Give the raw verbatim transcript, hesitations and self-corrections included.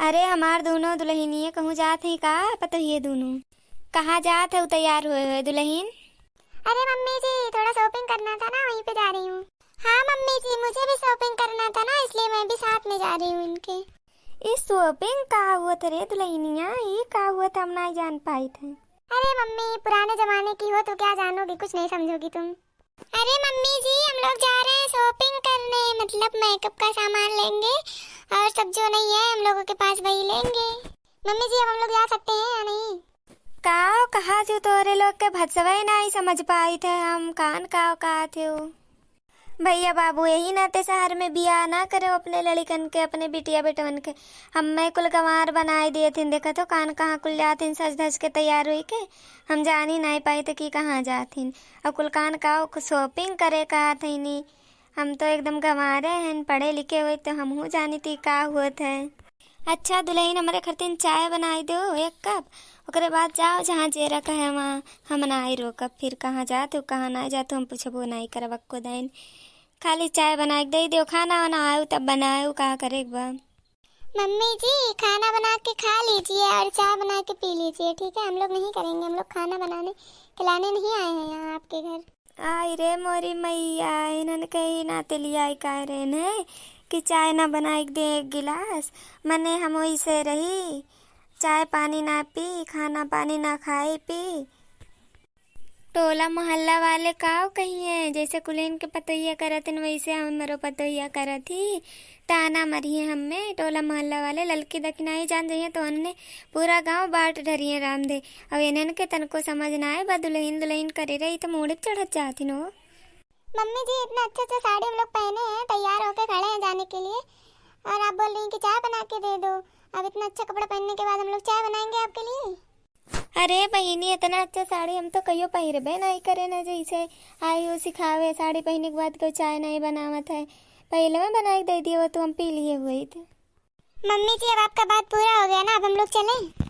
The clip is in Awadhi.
अरे हमार दूनो दुलहिनिये कहूँ जात हैं का पतोहिये दूनो? कहाँ जात है तैयार हुए हुए दुलहिन? अरे मम्मी जी, थोड़ा shopping करना था ना, वहीं पे जा रही हूँ। हाँ मम्मी जी, मुझे भी shopping करना था ना, इसलिए मैं भी साथ में जा रही हूँ इनके। ई shopping का हुआ था रे दुलहिनिया, ई का हुआ था, हम नाहीं जान पाइत है। अरे मम्मी, पुराने जमाने की हो तो क्या जानोगी, कुछ नहीं समझोगी तुम। अरे मम्मी जी, हम लोग जा रहे हैं shopping करने, मतलब makeup का सामान लेंगे और सब जो नहीं है हम लोगों के पास वही लेंगे। मम्मी जी, अब हम लोग जा सकते हैं या नहीं? काव कहा जो तोरे लोग के भसवे नाहीं समझ पाइत है हम, कान काव कहा थे हो। भैया बाबू यही नाते शहर में बियाह ना करे अपने लड़िकन के, अपने बिटिया बेटवन के। हम्मे कुल गंवार बनाए दिए थिन, देखत हो कान कहाँ कुल जात हिन सज धज के तैयार हुई के। हम जानी नाहीं पाइत कि कहाँ जात हिन। और कुल कान का shopping करे कहा थीनी। हम तो एकदम गंवारे हैं, पढ़े लिखे हुए तो हमहू जानी थी का हुआ था। अच्छा दुलहिन, हमरे खरतिन चाय बनाई दो एक कप, ओकरे बाद जाओ जहाँ जे रखा है वहाँ, हम नाहीं रोकब, फिर कहाँ जात हो कहाँ नाहीं जात हो हम पूछबो नाहीं करब अक्को दाइन। खाली चाय बनाए के दे दियो, खाना वाना आयो तब बनायो, का करे के बा। मम्मी जी, खाना बना के खा लीजिए और चाय बना के पी लीजिए, ठीक है? हम लोग नहीं करेंगे, हम लोग खाना बनाने खिलाने नहीं आए हैं यहाँ आपके घर। आई रे मोरी मैया, इन्हन के ही नाते लियाई का रहे ने कि चाय ना बनाए के दे एक गिलास। मने हम वैसे रही, चाय पानी ना पी, खाना पानी ना खाई पी। टोला मोहल्ला वाले काव कहिए, जैसे कुलेन के पतोहिया करत हन वैसे हमरो पतोहिया करत ही। ताना मरिए हम्मे टोला मोहल्ला वाले, ललकी दखिनाई जान जइए तो उनने पूरा गांव बाट ढरिए राम दे। अब इन्हन के तनको समझ ना आए बा, दुलहिन दुलहिन करे रही तो मूड़े पे चढ़त जात हिन हो। मम्मी जी, इतना अच्छा अच्छा साड़ी हम लोग पहने हैं, तैयार होके खड़े हैं जाने के लिए, और आप बोल रही हैं कि चाय बना के दे दो। अब इतना अच्छा कपड़ा पहनने के बाद हम लोग चाय बनाएंगे आपके लिए? अरे बहिनी, इतना अच्छा साड़ी हम तो कहियो पहिरबे नाहीं करे ना, जैसे आई हो सिखावे, साड़ी पहने के बाद कोई चाय नाहीं बनावत है, पहले में बना के दे दिए हो तो हम पी लिए हुए थे। मम्मी जी, अब आपका बात पूरा हो गया ना, अब हम लोग चलें?